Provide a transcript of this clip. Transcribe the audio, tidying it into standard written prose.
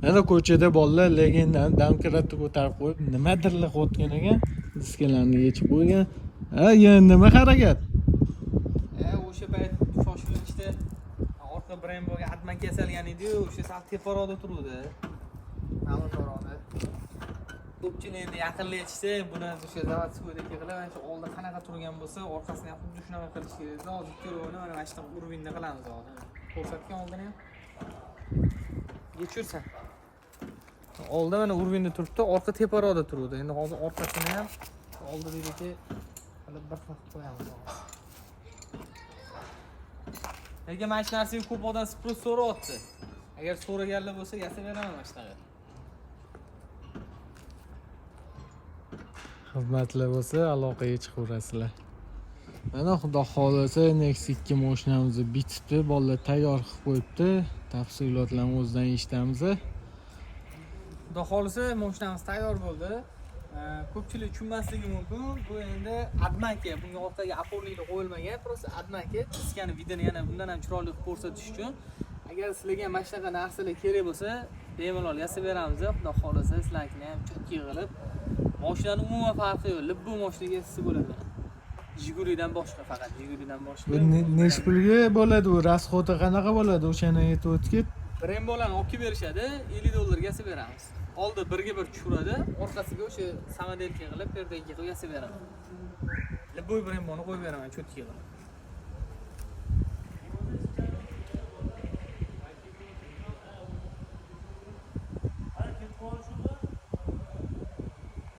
Mana ko'chada bolalar legendan domkratni ko'tarib qo'yib nimadirlar qilayotgan ekan. Diskalarni yechib qo'ygan. Ha, yana nima harakat? O'sha payt shoshilinchda orqa Bremboga atman kasalgan edi-yu, o'sha sal teparoqda turuvdi. Ma'lumotlarda. Ko'pchilik endi yaqinlar aytishsa, buni o'sha заводскойdagi qilib, mana shu oldi qanaqa turgan bo'lsa, orqasini ham xuddi shunaqa qilish kerak edi. Hozir ikkalovini mana shunaqa уровень da qilamiz hozir. Ko'rsatgan oldini ham. Yechursan. Oldi mana уровень da turibdi, orqa teparoqda turuvdi. Endi hozir orqasini ham oldidagi qilib bir xil qilib qo'yamiz hozir. Lekin mana shu narsaga ko'p odam спрос so'rayapti. Agar so'raganlar bo'lsa, yasab beraman mana shunaqa. Xizmatlar bo'lsa aloqaga chiqaverasizlar. Mana xudo xohlasa Nexia 2 mashinamizni bitibdi, bolalar tayyor qilib qo'yibdi. Tafsilotlarni o'zidan eshitamiz. Xudo xohlasa mashinamiz tayyor bo'ldi. Ko'pchilik tushunmasligi mumkin. Bu endi обманка, bunga orqaga опорник lar qo'yilmagan, просто обманка diskani видini yana bundan ham chiroyli qilib ko'rsatish uchun. Agar sizlarga mana shunaqa narsalar kerak bo'lsa, bemalol yasab beramiz. Xudo xohlasa sizlarnikini ham чётко qilib, mashinani umuman farqi yo'q. Любой mashinaga yasasa bo'ladi. Jigulidan boshqa faqat, Jigulidan boshqa. Bu nechi pulga bo'ladi u? Расход i qanaqa bo'ladi? O'shani aytib o'tib. Brembolarni olib kelib berishadi, 50 dollarga yasab beramiz. Oldi birga bir tushiradi, orqasiga o'sha самоделка qilib, пердейка qilib yasab beraman. Любой Bremboni qo'yib beraman, чётко qilib.